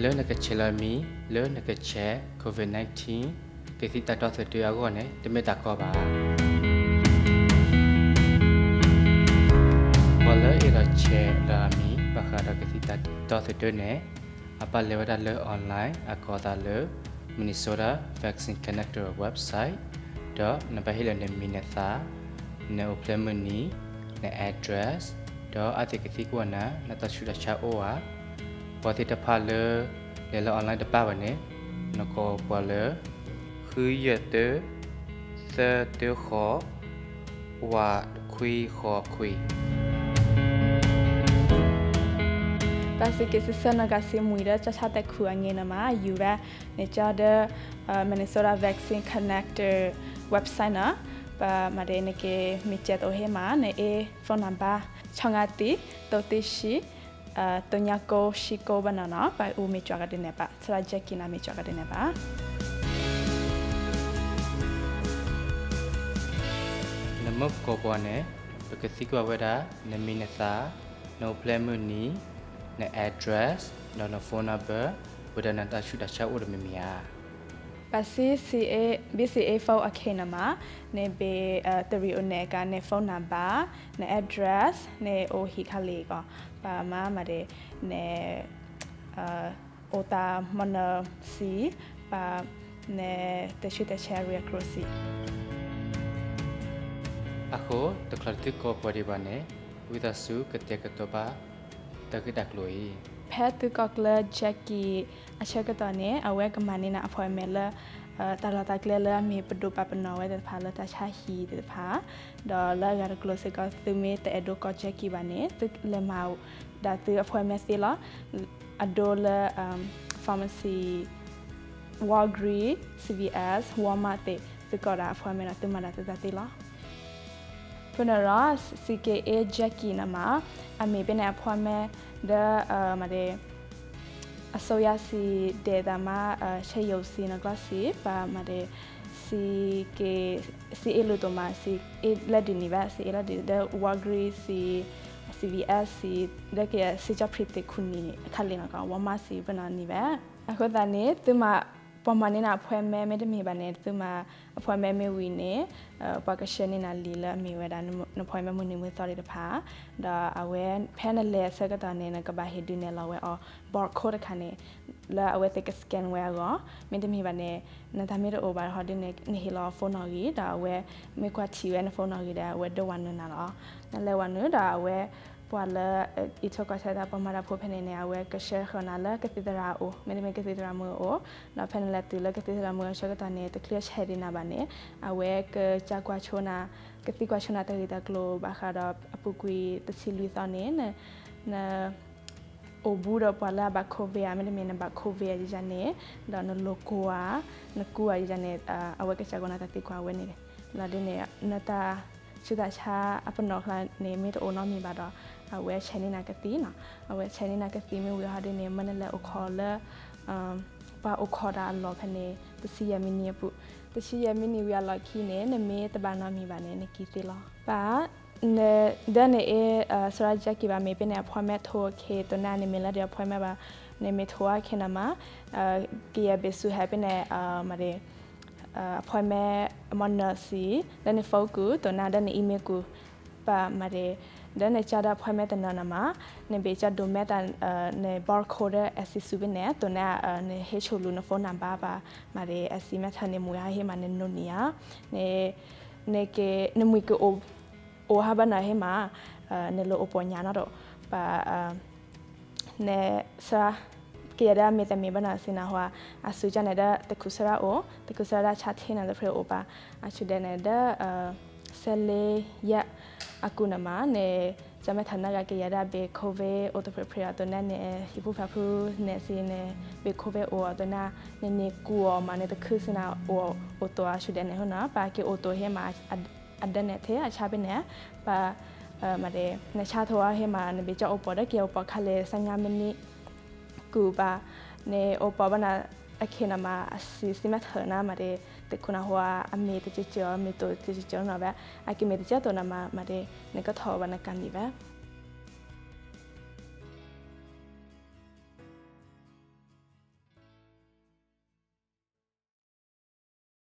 လၢနကဆဲးလီၤမံၤ လၢနကဆဲး COVID nineteen ကသံၣ်သရၣ်ဒီသဒၢအဂီၢ်န့ၣ် တမ့ၢ်တၢ်ကီဘၣ်. ပှၤလၢအဲၣ်ဒိးဆဲးလီၤအမံၤ ဘၣ်ဃးဒီးကသံၣ်သရၣ်ဒီသဒၢန့ၣ် အပာ်လီၤဝဲဒၣ်လၢ online အကိးသးလၢ Minnesota Vaccine Connector website ဒီးနဘၣ်ဟ့ၣ်လီၤနမံၤနသၣ်, နအိၣ်ဖျဲၣ်မုၢ်နံၤ, န address ဒီးအဝဲသ့ၣ်ကသံကွၢ်နၤ နတၢ်ဆူးတၢ်ဆါအိၣ်ဧါ. ပှၤသ့ၣ်တဖၣ်လၢ လဲၤလၢ online တဘၣ်ဘၣ်န့ၣ် နကိးပှၤလၢ ဃုယဲၢ်တၢ သၢတၢဃိး ဝးခွံဃိးခွံ. တၢ်စံးက့ၤစံးဆၢနကစံးမှံၤဒီး ကၠီဆါသဲးခူအငဲၣ်န့ၣ်မး ယူၤဝဲန့ၣ် ကၠီဒီး Minnesota Vaccine Connector website န့ၣ် ပမၤဒ်နက့ၤမ့ၢ်ကဲသိးဟ့ၣ်မး နအ့ၣ် phone number ဆီငါတံ သိတံၢ်ဆံ သညါကိၢ်ဆံကိၢ်ဘၣ်န့ၣ်နီၤ ပအိၣ်မ့ၢ်ကၠီကဒုးနဲၣ်ဘၣ် သရၣ် Jackie န့ၣ်မ့ၢ်ကၠီကဒုးနဲၣ်ဘၣ်. နမ့ၢ်ကိးပှၤန့ၣ် ပကသံကွၢ်ဝဲဒၣ် နမံၤနသၣ်, နအိၣ်ဖျဲၣ်မုၢ်နံၤ, န address ဒီးန phone number ဝဲဒီးနတၢ်ဆူးတၢ်ဆါအိၣ်တမံၤမံၤဧါ. ပှၤစံး ဘၣ်စံးအ့ၣ် phone အခဲန့ၣ်မး နဘၣ်တရံးအိၣ်နဲၣ်က့ၤ န phone number, န address, နအိၣ်ဟံၣ်ခါလံကီး ပမၤမၤဒ် န အိၣ်တၢ်မၤနၢၤစံး ပှၤ နတၢ်ဆူးတၢ်ဆါအရ့အကြိးစံး. အဃိ တချုးလၢသုကိးပှၤဒံးဘၣ်န့ၣ် ဝံသးစူၤကတဲာ်ကတီၤဘၣ်တၢ်ဂ့ၢ်တၢ်ကျိၤအံၤ. ဖဲသုကိးကျၢၢ် Jackie အဆၢကတီၢ်န့ၣ် အဝဲကမၤန့ၢ်နၤ appointment လၢ တၢ်လီၢ်တၢ်ကျဲလၢအမ့ၢ်ပဒိၣ်ပာ်ပနီၣ်ဝဲသ့ၣ်တဖၣ် လၢတၢ်ဆါဟံၣ်သ့ၣ်တဖၣ်, ဒီးလၢအဂၤတကျိၤစ့ၢ်ကီး သုမ့ၢ်တအဲၣ်ဒိးကိး Jackie ဘၣ်န့ၣ် သုလဲၤမၤဒၣ်သု appointment သ့လီၤ. အဒိလၢ pharmacy, Walgreens, C V S, Walmart သ့ၣ် သုကိးဒၣ် appointment ဒီးသုမၤဒၣ်သုသးသ့လီၤ. ဖဲန့ၣ်ဒီး စံးက့ၤအ့ၣ် Jackie န့ၣ်မး အမ့ၢ်ဖဲန့ၣ် appointment ဒီး မၤဒ် အစိယါစံး ဒဲးသးမး ဆဲးယိးစံး နကျီၢ်စံး ပှၤမၤဒ် စံးက့ၤ စံးအ့ၣ်လိာ်တိၢ်မး စံးအ့ၣ်လၢဒ်န့ၣ်ဘၣ် စံးအ့ၣ်လၢဒ်ဒီး Walgreens စံး C V S စံး ဒီးက့ၤ စံးကၠီၣ်ဖံးသ့ၣ်ခူနံၤ ခါလံနီၤကီး Walmart စံး ပနီၤန့ၣ်ဘၣ်. အဃိသတးန့ၣ် သုမၤ ပှၤမၤန့ၢ်နၤ appointment မ့တမ့ၢ်ဘၣ်န့ၣ် သုမၤ appointment မ့ၢ်ဝံၤန့ၣ် ပှၤကဆှၢန့ၢ်နၤလံာ်လၢအမ့ၢ်ဝဲဒၣ် န appointment မုၢ်နံၤမုၢ်သီသ့ၣ်တဖၣ် ဒီးအဝဲဖဲနလဲၤအဆၢကတီၢ်န့ၣ် နကဘၣ်ဟ့ၣ်ဒုးနဲၣ်လီၤဝဲအီၤ barcode တခါန့ၣ် လၢအဝဲသ့ၣ်က scan ဝဲအဂီၢ် မ့တမ့ၢ်ဘၣ်န့ၣ် နတၢ်မ့ၢ်တအိၣ်ဘၣ်ဟီဒ်န့ၣ် နဟ့ၣ်လီၤအီၤ phone နီၣ်ဂံၢ် ဒီးအဝဲမ့ၢ်ကွၢ်ထံၣ်ဝဲန phone နီၣ်ဂံၢ်ဒီး အဝဲဒိဝဲနုာ်နၤလီၤ. နလဲၤဝဲနုာ်ဒီးအဝဲ ပှၤလၢ အံးထွဲကွၢ်ထွဲသး ပှၤမၤတၢ်ဖိဖဲန့ၣ်န့ၣ် အဝဲကဆှၢဃီၤနၤလၢကသံၣ်သရၣ်အအိၣ် မ့တမ့ၢ်ကသံၣ်သရၣ်မုၣ်အအိၣ် ဒီးဖဲနလဲၤတုၤလၢကသံၣ်သရၣ်မုၣ်အဆၢကတီၢ်န့ၣ် တချုးဆဲးဒံးနၤဘၣ်န့ၣ် အဝဲကစၢ်ကွၢ်ဆိနၤ ကသံကွၢ်ဆိနၤတၢ်ဂ့ၢ်တၢ်ကျိၤ ဘၣ်ဃးဒီးအပူၤကွံာ်တဆံလွံၢ်သီန့ၣ် န အိၣ်ဘူးဒီးပှၤလၢအဘၣ် COVID ဧါ မ့တမ့ၢ်နဘၣ် COVID ဧါ ယယၤန့ၣ် ဒီးနလိၤကိၢ်ဧါ နကူဧါ ယယၤန့ၣ် အဝဲကစၢ်ကိးနၤတၢ်သံကွၢ်ဝဲန့ၣ် လီၤဒ်န့ၣ် နတၢ်ဆူးတၢ်ဆါအပနီၣ်ကျါန့ၣ် မ့ၢ်တအိၣ်နီတမံၤဘၣ်ဒီး အဝဲဆဲးန့ၢ်နၤကသံၣ်နီၤ အဝဲဆဲးန့ၢ်နၤကသံၣ်မ့ၢ်ဝံၤဟီဒ်န့ၣ် မ့ၢ်နလဲၤအိၣ်ခိးလၢ ပှၤအိၣ်ခိးတၢ်အလီၢ်ဖဲန့ၣ် တဆံယဲၢ်မံးနံးအပူၤ တဆံယဲၢ်မံးနံးဝံၤအလီၢ်ခံန့ၣ် နမ့ၢ်တဘၣ်နီတမံၤဘၣ်န့ၣ် နကသံၣ်သ့လီၤ. ပှၤ ဒီးနအ့ၣ် သရၣ် Jackie ဘၣ် မ့ၢ်ဖဲန့ၣ် appointment ထိးအခံ တိၢ်နါန့ၣ် မ့ၢ်လၢဒ် appointment ဘၣ် နမ့ၢ်ထိးအခံန့ၣ်မး ကယဲၢ်ဘ့ၣ်ဆူဟဲဖဲန့ၣ် မၤဒ် appointment မ့ၢ်နၢၤစံး ဒီးန phone ကူၣ် တိၢ်နါ ဒီးန email ကူၣ် ပှၤမၤဒ် ဒီးနကၢ်ဒီး appointment တနၢၤန့ၣ်မး နဘ့ၣ်ကၢ်ဒိးမဲတၢ် န barcode ဒီး အစံးဆူၣ် ဖဲန့ၣ် တိၢ်နါ နဟ့ၣ်ဆိလူၤန phone number ဘၣ် မၤဒ် အစံးမဲထီၣ်န့ၣ် မ့ၢ်ဟဲဟ့ၣ်မး နနိးနံၣ်ဧါ န နမ့ၢ်ကအိၣ် အိၣ်ဟးဘၣ်နၤဟ့ၣ်မး နလိၣ်အိၣ်ပိာ်ညါနီၤဒီး ပှၤ န သရၣ် ကယဲၢ်ဒၣ်မ့ၢ်တမ့ၢ်ဘၣ်နၤစံးနၤဟီ အစူၢ်ကၢ်န့ၣ်ဒီး တခူးသရၣ်အိၣ် တခူးသရၣ်ဒၣ်ဆါထဲန့ၣ် တဖျၢၣ်အိၣ်ပှၤ အဆူၣ်ဒဲးန့ၣ်ဒီး စဲးလ့ယဲၢ်အကူၣ်န့ၣ်မး န ကၢ်မဲထီၣ်နဂၤကယဲၢ်ဒၣ်ဘ့ၣ် COVID အိၣ်တဖျၢၣ်ဖျၢၣ်အီၤ တိၢ်နါန့ၣ် ဟံၣ်ဖိဃီဖိနဲၣ်စံးန့ၣ် ဘ့ၣ် COVID အိၣ်အီၤ တိၢ်နါ နန့ၢ်ကူအီၤမး နတခုစံးနၤ အိၣ် အိၣ်တိၢ်အဆူၣ်ဒဲးန့ၣ်ဟီနီၤ ပှၤက့ၤအိၣ်တိၢ်ဟ့ၣ်မး အဒၢးနဲၣ်ထဲအဆါဖဲန့ၣ် ပှၤ မၤဒ် နဆါထိးအီၤဟ့ၣ်မး နဘ့ၣ်ကၢ်အိၣ်ပိာ်ဒီးက့ၤအိၣ်ပိာ်ခါလဲၣ် သၢနွံမံးနံး ကူၣ်ပှၤ နအိၣ်ပိာ်ဘၣ်နၤ အခဲန့ၣ်မး အစံးဆံးမဲထီၣ်နၤ မၤဒ် တခူးနၤဟီ အမ့ၢ်တကၢၤကၢၤ မ့ၢ်တိၢ်တကၢၤကၢၤနီၤဘၣ် အကမ့ၢ်တကၢၤတိၢ်နၤမး မၤဒ် နကထီၣ်ဘၣ်နကၤနံၣ်ဘၣ်